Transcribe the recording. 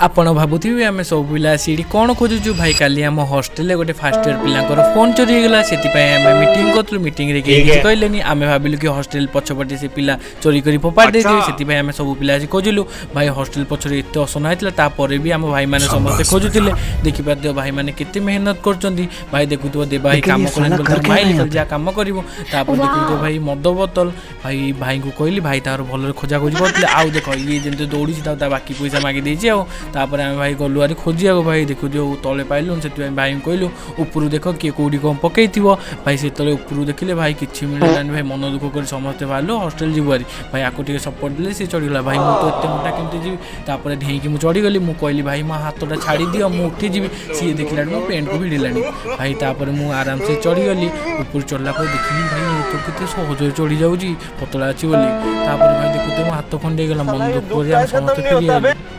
ଆପଣ ଭାବୁଥିବେ ଆମେ ସବୁ ପିଲା ଆସି ଏଠି କ'ଣ ଖୋଜୁଛୁ। ଭାଇ, କାଲି ଆମ ହଷ୍ଟେଲରେ ଗୋଟେ ଫାର୍ଷ୍ଟ ଇୟର ପିଲାଙ୍କର ଫୋନ୍ ଚୋରି ହେଇଗଲା। ସେଥିପାଇଁ ଆମେ ମିଟିଂ କରୁଥିଲୁ। ମିଟିଂରେ କେହି କିଛି କହିଲେନି। ଆମେ ଭାବିଲୁ କି ହଷ୍ଟେଲ ପଛପଟେ ସେ ପିଲା ଚୋରି କରି ଫୋପାଡ଼ି ଦେଇଥିବେ। ସେଥିପାଇଁ ଆମେ ସବୁ ପିଲା ଆସି ଖୋଜିଲୁ। ଭାଇ, ହଷ୍ଟେଲ ପଛରେ ଏତେ ଅସନା ହେଇଥିଲା, ତାପରେ ବି ଆମ ଭାଇମାନେ ସମସ୍ତେ ଖୋଜୁଥିଲେ। ଦେଖିପାରୁଥିବ ଭାଇମାନେ କେତେ ମେହନତ କରୁଛନ୍ତି। ଭାଇ, ଦେଖୁଥିବ ଦେବା ଭାଇ କାମ କଲେନି ବୋଲି ତାକୁ ମାଇଲି, କହିଲି ଯାହା କାମ କରିବ। ତାପରେ ଦେଖୁଥିବ ଭାଇ, ମଦ ବୋତଲ। ଭାଇ, ଭାଇଙ୍କୁ କହିଲି, ଭାଇ ତାଙ୍କର ଭଲରେ ଖୋଜାଖୋଜି କରୁଥିଲେ। ଆଉ ଦେଖ, ଇଏ ଯେମିତି ଦୌଡ଼ିଛି, ତାକୁ ତା ବାକି ପଇସା ମାଗି ଦେଇଛି। ଆଉ ତାପରେ ଆମେ ଭାଇ ଗଲୁ ଆରି ଖୋଜିବାକୁ। ଭାଇ, ଦେଖୁଥିବ ତଳେ ପାଇଲୁନି। ସେଥିପାଇଁ ଭାଇଙ୍କୁ କହିଲୁ, ଉପରୁ ଦେଖ, କିଏ କେଉଁଠି କ'ଣ ପକେଇଥିବ। ଭାଇ ସେତେବେଳେ ଉପରୁ ଦେଖିଲେ, ଭାଇ, କିଛି ମିଳିଲାନି। ଭାଇ, ମନ ଦୁଃଖ କରି ସମସ୍ତେ ବାହାରିଲୁ ହଷ୍ଟେଲ ଯିବୁ ଭାରି। ଭାଇ, ଆକୁ ଟିକେ ସପୋର୍ଟ ଦେଲେ, ସେ ଚଢ଼ିଗଲା। ଭାଇ, ମୁଁ ତ ଏତେ ମୋଟା, କେମିତି ଯିବି? ତାପରେ ଢେଇକି ମୁଁ ଚଢ଼ିଗଲି। ମୁଁ କହିଲି, ଭାଇ, ମୋ ହାତଟା ଛାଡ଼ି ଦିଅ, ମୁଁ ଉଠିଯିବି। ସିଏ ଦେଖିଲାଠୁ ମୋ ପ୍ୟାଣ୍ଟକୁ ଭିଡ଼ିଲାଣି। ଭାଇ, ତାପରେ ମୁଁ ଆରାମସେ ଚଢ଼ିଗଲି। ଉପରୁ ଚଢ଼ିଲା ପରେ ଦେଖିଲି, ଭାଇ, ଏ ତ କେତେ ସହଜରେ ଚଢ଼ି ଯାଉଛି, ପତଳା ଅଛି ବୋଲି। ତାପରେ ଭାଇ, ଦେଖୁଥିବ ମୋ ହାତ ଖଣ୍ଡିଆ ହେଇଗଲା। ମନ ଦୁଃଖ କରି ଆମେ ସମସ୍ତେ ଫେରି ଆଇଲୁ।